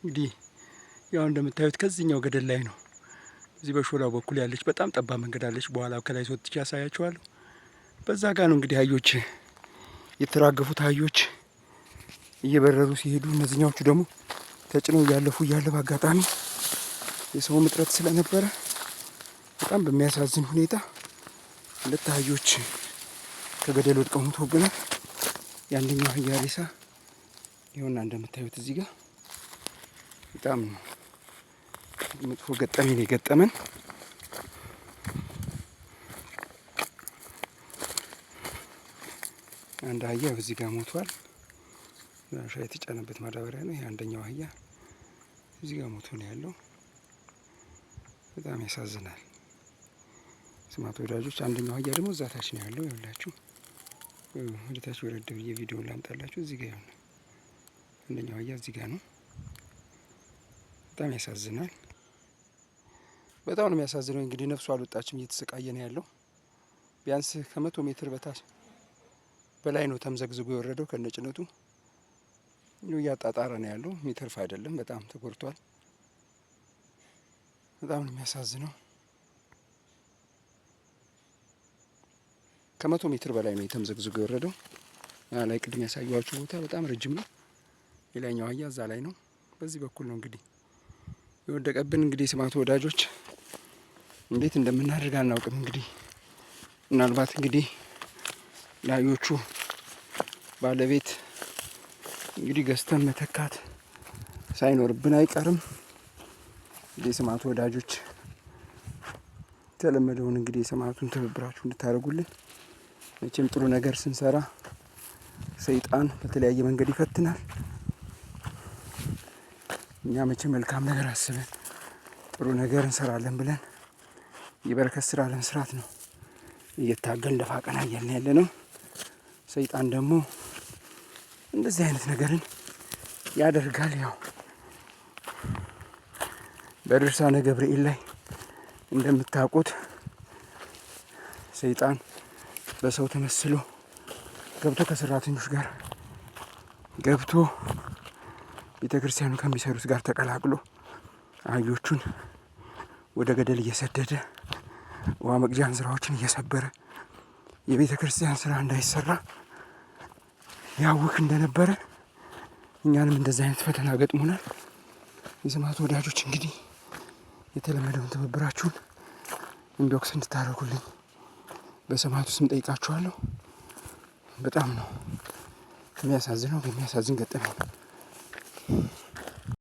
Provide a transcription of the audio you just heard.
እንግዲህ ያው እንደምታዩት ከዚህኛው ገደል ላይ ነው። እዚህ በሾላው በኩል ያለች በጣም ጠባብ መንገድ አለች። በኋላ ከላይ ወጥቼ ያሳያችኋለሁ። በዛ ጋ ነው እንግዲህ አህዮች የተራገፉት አህዮች እየበረሩ ሲሄዱ፣ እነዚህኛዎቹ ደግሞ ተጭነው እያለፉ እያለ በአጋጣሚ የሰው እጥረት ስለነበረ በጣም በሚያሳዝን ሁኔታ ሁለት አህዮች ከገደል ወድቀው ሞተውብናል። የአንደኛው አህያ ሬሳ ይኸውና እንደምታዩት እዚህ ጋር። በጣም መጥፎ ገጠመኝ ነው የገጠመን። አንድ አህያ እዚህ ጋር ሞቷል። ሻይ የተጫነበት ማዳበሪያ ነው። ይሄ አንደኛው አህያ እዚህ ጋር ሞቶ ነው ያለው። በጣም ያሳዝናል። ስማት ወዳጆች፣ አንደኛው አህያ ደግሞ እዛ ታች ነው ያለው። ይኸውላችሁ ወደ ታች ወረድ ብዬ ቪዲዮን ላምጣላችሁ። እዚህ ጋር ይሆናል። አንደኛው አህያ እዚህ ጋር ነው። በጣም ያሳዝናል። በጣም ነው የሚያሳዝነው። እንግዲህ ነፍሱ አልወጣችም፣ እየተሰቃየ ነው ያለው። ቢያንስ ከ100 ሜትር በታች በላይ ነው ተምዘግዝጎ የወረደው ከነጭነቱ። እያጣጣረ ነው ያለው። የሚተርፍ አይደለም። በጣም ተጎድቷል። በጣም ነው የሚያሳዝነው። ከ100 ሜትር በላይ ነው የተምዘግዝጎ የወረደው። ላይ ቅድም ያሳየኋችሁ ቦታ በጣም ረጅም ነው። ሌላኛው አህያ እዛ ላይ ነው። በዚህ በኩል ነው እንግዲህ የወደቀብን። እንግዲህ ስማቱ ወዳጆች፣ እንዴት እንደምናደርግ አናውቅም። እንግዲህ ምናልባት እንግዲህ ለአህዮቹ ባለቤት እንግዲህ ገዝተን መተካት ሳይኖርብን አይቀርም። እንግዲህ የሰማዕቱ ወዳጆች፣ የተለመደውን እንግዲህ የሰማዕቱን ትብብራችሁ እንድታደርጉልን። መቼም ጥሩ ነገር ስንሰራ ሰይጣን በተለያየ መንገድ ይፈትናል። እኛ መቼም መልካም ነገር አስበን ጥሩ ነገር እንሰራለን ብለን የበረከት ስራ ለመስራት ነው እየታገልን ደፋ ቀና እያልን ያለ ነው። ሰይጣን ደግሞ እንደዚህ አይነት ነገርን ያደርጋል። ያው በድርሳነ ገብርኤል ላይ እንደምታውቁት ሰይጣን በሰው ተመስሎ ገብቶ ከሰራተኞች ጋር ገብቶ ቤተ ክርስቲያኑ ከሚሰሩት ጋር ተቀላቅሎ አህዮቹን ወደ ገደል እየሰደደ፣ ውሃ መቅጃ እንስራዎችን እየሰበረ፣ የቤተ ክርስቲያን ስራ እንዳይሰራ ያውክ እንደነበረ እኛንም እንደዚህ አይነት ፈተና ገጥሞናል። የሰማዕቱ ወዳጆች፣ እንግዲህ የተለመደውን ትብብራችሁን inbox እንድታደርጉልኝ በሰማዕቱ ስም ጠይቃችኋለሁ። በጣም ነው የሚያሳዝነው፣ የሚያሳዝን ገጠመኝ ነው።